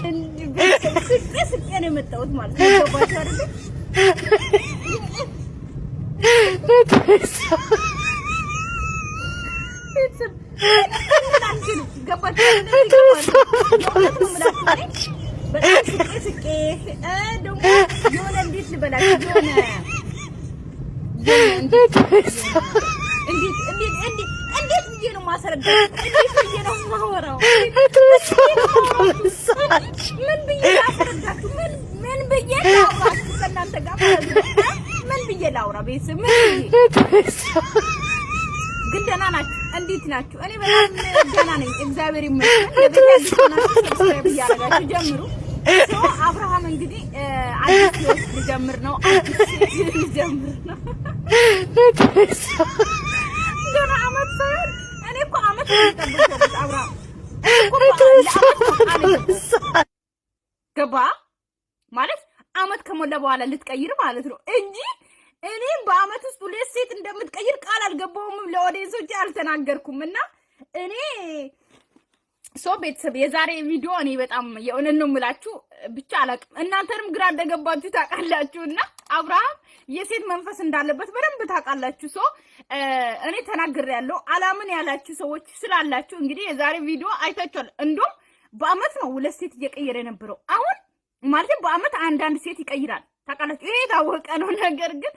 ቤተሰብ ስቄ ስቄ ነው የመጣሁት ማለት ነው። ገባችሁ አይደል? ቤተሰብ አልችልም። ገባችሁ አይደል? የእውነት ነው የምላችሁ፣ እኔ በጣም ስቄ ስቄ ደግሞ የሆነ እንዴት ልበላችሁ፣ የሆነ እንዴት እንዴት እንዴት እንዴት ብዬ ነው የማስረዳው? እንዴት ብዬ ነው የማወራው? ምን ብዬ ላስረዳችሁ? ምን ብዬ ላውራችሁ ከእናንተ ጋር ማለት ነው? ምን ብዬ ላውራ? ቤተሰብ ምን ብዬ? ግን ደህና ናችሁ? እንዴት ናችሁ? እኔ በጣም ደህና ነኝ፣ እግዚአብሔር ይመስገን። ለቤት አዲስ ሆናችሁ subscribe እያደረጋችሁ ጀምሩ። So አብርሃም እንግዲህ አዲስ ህይወት ሊጀምር ነው። አዲስ ሴት ሊጀምር ነው። ገና አመት ሳይሆን፣ እኔ እኮ አመት ነው የሚጠብቀው አብርሃም። እኔ እኮ ለአመት ነው ቃል የገባው። ገባ ማለት አመት ከሞላ በኋላ ልትቀይር ማለት ነው እንጂ እኔም በአመት ውስጥ ሁለት ሴት እንደምትቀይር ቃል አልገባውም። ለ audience ኦች አልተናገርኩም። እና እኔ so ቤተሰብ የዛሬ ቪዲዮ እኔ በጣም የእውነት ነው የምላችሁ፣ ብቻ አላውቅም። እናንተንም ግራ እንደገባችሁ ታውቃላችሁ። እና አብርሃም የሴት መንፈስ እንዳለበት በደንብ ታውቃላችሁ። So እኔ ተናግሬያለሁ። አላምን ያላችሁ ሰዎች ስላላችሁ እንግዲህ የዛሬ ቪዲዮ አይታችኋል። እንደውም በአመት ነው ሁለት ሴት እየቀየረ የነበረው። አሁን ማለት በአመት አንዳንድ ሴት ይቀይራል። ታውቃላችሁ፣ ይሄ የታወቀ ነው። ነገር ግን